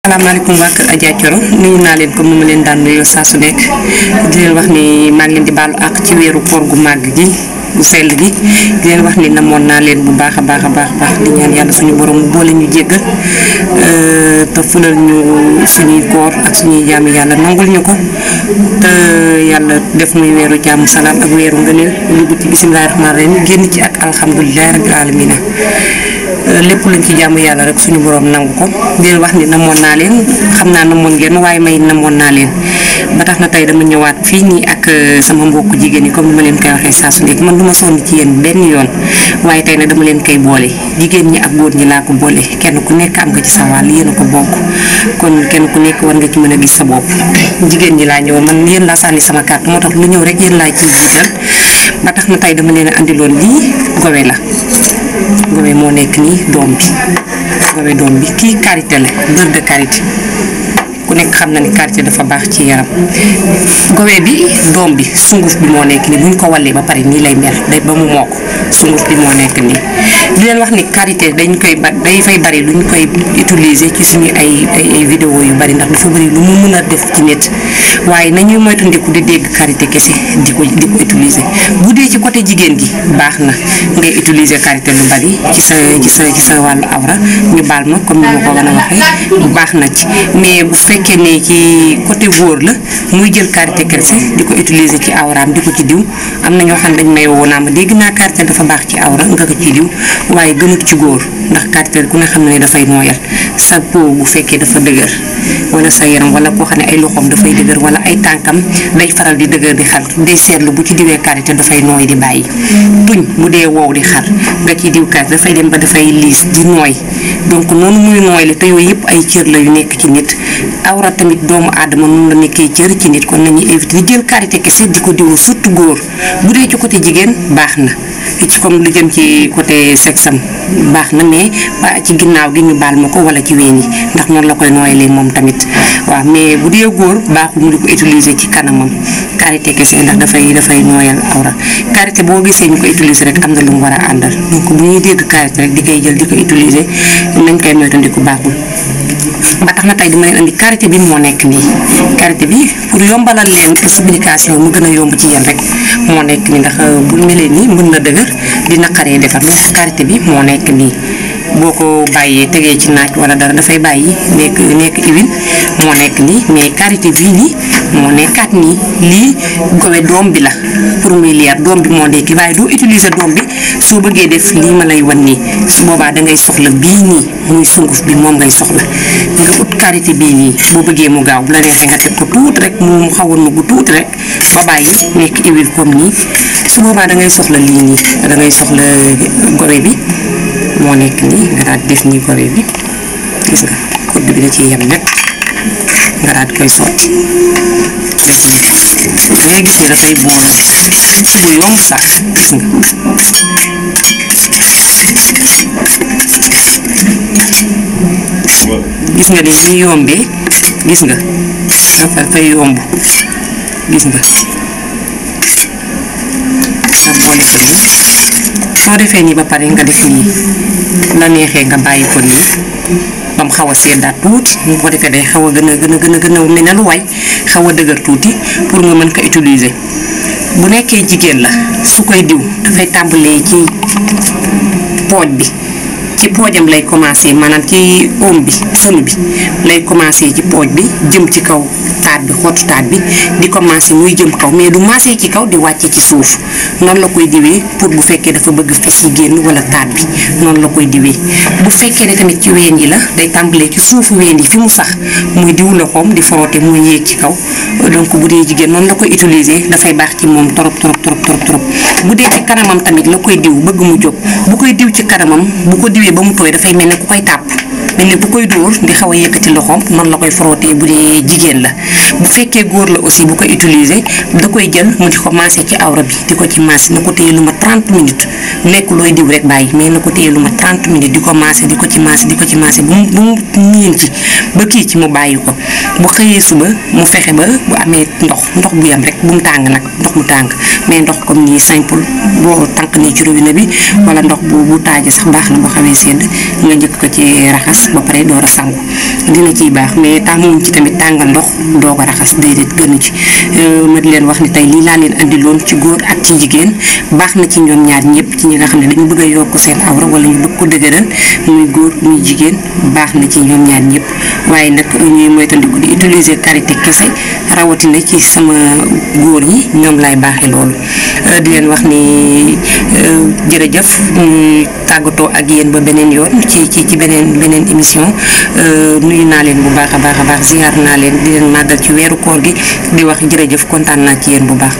Assalamualaikum wa kër Adja Thioro nuyu naa leen comme ni ma leen daan nuyoo saa su nekk di leen wax ni maa ngi leen di baalu ak ci weeru koor gu màgg gi bu sell gi di leen wax ni namoon naa leen bu baax a baax di ñaan yàlla suñu borom boole ñu jéggal te fulal ñu suñuy koor ak suñuy jaamu yàlla nangul ñu ko te yàlla def muy weeru jaamu salaam ak weeru ngëneel ñu dugg ci bismillahir rahmanir rahim génn ci ak alhamdulillahi rabbil alamin lépp luñ ci jaamu yàlla rek suñu borom nangu ko di leen wax ni namoon naa leen xam naa namoon ngeen waaye may namoon naa leen ba tax na tey dama ñëwaat fii nii ak sama mbokku jigéen yi comme ni ma leen koy waxee saa su nekk man duma sonn ci yéen benn yoon waaye tey nag dama leen koy boole jigéen ñi ak góor ñi laa ko boole kenn ku nekk am nga ci sa wàll yéen a ko bokk kon kenn ku nekk war nga ci mën a gis sa bopp jigéen ñi laa ñëw man yéen laa sànni sama carte moo tax lu ñëw rek yéen laa ciy jiital ba tax na tey dama leen a andiloon lii gowe la gowe moo nekk nii doom bi gowe doom bi kii karité la beurre de karité ku nekk xam na ni karité dafa baax ci yaram gowe bi doom bi sunguf bi moo nekk nii buñ ko wallee ba pare nii lay mel day ba mu mokk sunguf bi moo nekk nii di leen wax ni karité dañ koy day fay bari luñ koy utiliser ci suñu ay vidéo yu bari ndax dafa bari lu mu mën a def ci nit waaye nañuy moytandiku di dégg karité kese di ko utiliser bu dee ci côté jigéen gi baax na ngay utiliser karité lu bari ci sa wàllu awra ñu baal ma comme ni ma ko war a waxee baax na ci mais bu fekkee ne ci côté góor la muy jël karité kese di ko utiliser ci awraam di ko ci diw am na ñoo xam dañ may woo naa ma dégg naa karité dafa baax ci awra nga ko ci diw waaye gënut ci góor ndax karité ku ne xam ne dafay nooyal sa peau bu fekkee dafa dëgër wala sa yaram wala koo xam ne ay loxoom dafay dëgër wala ay tànkam day faral di dëgër di xar day seetlu bu ci diwee karité dafay nooy di bàyyi tuñ bu dee wow di xar nga ci diw karité dafay dem ba dafay liis di nooy donc noonu muy nooy la te yooyu yëpp ay cër la yu nekk ci nit awra tamit doomu aadama noonu la nekkee cër ci nit kon nañuy éviter di jël karité kese di ko diwoo surtout góor bu dee ci côté jigéen baax na ci comme lu jëm ci côté sexam baax na mais ba ci ginnaaw gi ñu baal ma ko wala ci ween yi ndax noonu la koy nooyalee moom tamit waaw mais bu dee góor baaxul mu di ko utiliser ci kanamam karité kese ndax dafay nooyal awra karité boo gisee ñu ko utiliser rek am na lu mu war a àndal donc bu ñuy dégg karité rek di koy jël di ko utiliser nañ koy moytandiku baaxul ba tax na tey dama leen andi karité bi moo nekk nii karité bi pour yombalal leen explication mu gën a yomb ci yéen rek moo nekk nii ndax bu melee nii mën na dëgër di naqaree defar moo tax karité bi moo nekk nii boo ko bàyyee tegee ci naaj wala dara dafay bàyyi nekk huile moo nekk nii mais karité bii nii moo nekkaat nii lii gowe doom bi la pour muy leer doom bi moo nekk waaye doo utiliser doom bi soo bëggee def lii ma lay wan nii su boobaa dangay soxla bii nii muy sunguf bi moom ngay soxla nga ut karité bii nii boo bëggee mu gaaw bu la neexee nga teg ko tuuti rek mu xawoon na bu tuuti rek ba bàyyi nekk huile comme nii su boobaa dangay soxla lii nii dangay soxla gowe bi moo nekk nii nga daal def nii gowe bi gis nga code bi da ciy yem rek nga daal koy sotti da ngay gis ni dafay booloo bu yomb sax gis nga gis nga ni muy yombee gis nga dafay yomb gis nga boole ko nii soo defee nii ba pare nga def nii la neexee nga bàyyi ko nii ba mu xaw a seddaat tuuti bu ko defee day xaw a gën a mel ne lu waay xaw a dëgër tuuti pour nga mën ko utiliser bu nekkee jigéen la su koy diw dafay tàmbalee ci pooj bi ci poojam lay commencé maanaam ci oom bi sënu bi lay commencé ci pooj bi jëm ci kaw taat bi xottu taat bi di commencé muy jëm kaw mais du maasee ci kaw di wàcce ci suuf noonu la koy diwee pour bu fekkee dafa bëgg fes yi génn wala taat bi noonu la koy diwee bu fekkee ne tamit ci ween yi la day tàmbalee ci suufu ween yi fi mu sax muy diw loxoom di frotter muy yéeg ci kaw donc bu dee jigéen noonu la koy utiliser dafay baax ci moom trop bu dee ci kanamam tamit la koy diw bëgg mu jóg bu koy diw ci kanamam bu ko diwee ba mu tooy dafay mel ne ku koy tàpp mel ne bu koy dóor di xaw a yëkkati loxoom noonu la koy frotter bu dee jigéen la bu fekkee góor la aussi bu ko utiliser da koy jël mu di ko maase ci awra bi di ko ci maase na ko téye lu ma 30 minutes nekk looy diw rek bàyyi mais na ko téye lu ma 30 minutes di ko maase di ko ci maase bu mu niin ci ba kii ci mu bàyyi ko bu xëyee suba mu fexe ba bu amee ndox bu yam rek bu mu tàng nag ndox mu tàng mais ndox comme nii simple boo tànk nii ci robinet bi wala ndox bu taaje sax baax na boo xawee sedd nga njëkk ko ci raxas ba pare door a sangu dina ciy baax mais tàmmuñ ci tamit tàngal ndox doo ko raxas déedéet gënu ci ma di leen wax ni tey lii laa leen andiloon ci góor ak ci jigéen baax na ci ñoom ñaar ñëpp ci ñi nga xam ne dañu bëgg a yokk seen awra wala ñu bëgg ko dëgëral muy góor muy jigéen baax na ci ñoom ñaar ñëpp waaye nag ñuy moytandiku di utiliser karité kese rawatina ci sama góor ñi ñoom laay baaxee loolu di leen wax ni jërëjëf tàggatoo ak yéen ba beneen yoon ci beneen émission nuyu naa leen bu baax a baax ziar naa leen di leen màggal ci weeru koor gi di wax jërëjëf kontaan naa ci yéen bu baax